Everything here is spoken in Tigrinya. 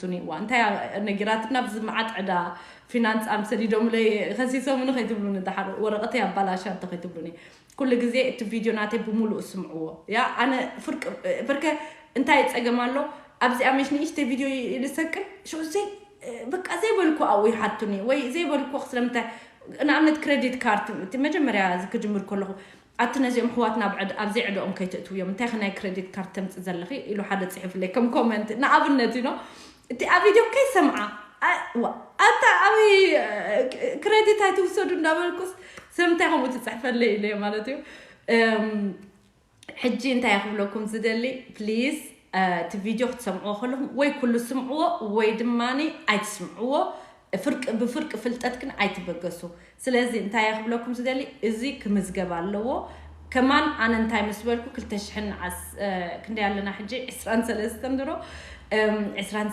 ሱኒ ዋ እንታይ ነጊራትና ብዚ መዓት ዕዳ ፊናንስ ኣምሰሊዶምለይ ከሲሶምኒ ከይትብሉኒ፣ ደሓር ወረቐተይ ኣባላሻ እንተ ከይትብሉኒ። ኩሉ ግዜ እቲ ቪድዮ ናተይ ብምሉእ ስምዕዎ። ያ ኣነ ፍርቅ ብርከ እንታይ ጸገም ኣሎ? ኣብዚኣ መሽ ንእሽተይ ቪድዮ ይልሰቅን ሽዑ ዘይ በቃ ዘይበልኩ ኣብኡ ይሓቱኒ ወይ ዘይበልኩ ስለምንታይ ንኣብነት ክሬዲት ካርድ እቲ መጀመርያ ክጅምር ከለኹ ኣቲ ነዚኦም ኣሕዋትና ኣብ ዘይዕድኦም ከይትእትውዮም እንታይ ናይ ክሬዲት ካርድ ተምፅእ ዘለኺ ኢሉ ሓደ ፅሒፍለይ ከም ኮመንት ንኣብነት ኢኖ እቲ ኣብ ቪድዮ ከይሰምዓ ኣታ ኣበይ ክሬዲት ኣይትውሰዱ እንዳበልኩስ ስለምንታይ ከምኡ ትፅሕፈለይ ኢለ ማለት እዩ። ሕጂ እንታይ ክብለኩም ዝደሊ ፕሊዝ እቲ ቪድዮ ክትሰምዕዎ ከለኹም ወይ ኩሉ ስምዕዎ ወይ ድማ ኣይትስምዕዎ። ፍርቂ ብፍርቂ ፍልጠት ግን ኣይትበገሱ። ስለዚ እንታይ ክብለኩም ዝደሊ እዚ ክምዝገብ ኣለዎ። ከማን ኣነ እንታይ ምስ በልኩ ክልተ ሽሕን ክንደይ ኣለና ሕጂ ዕስራን ሰለስተን ድሮ ዕስራን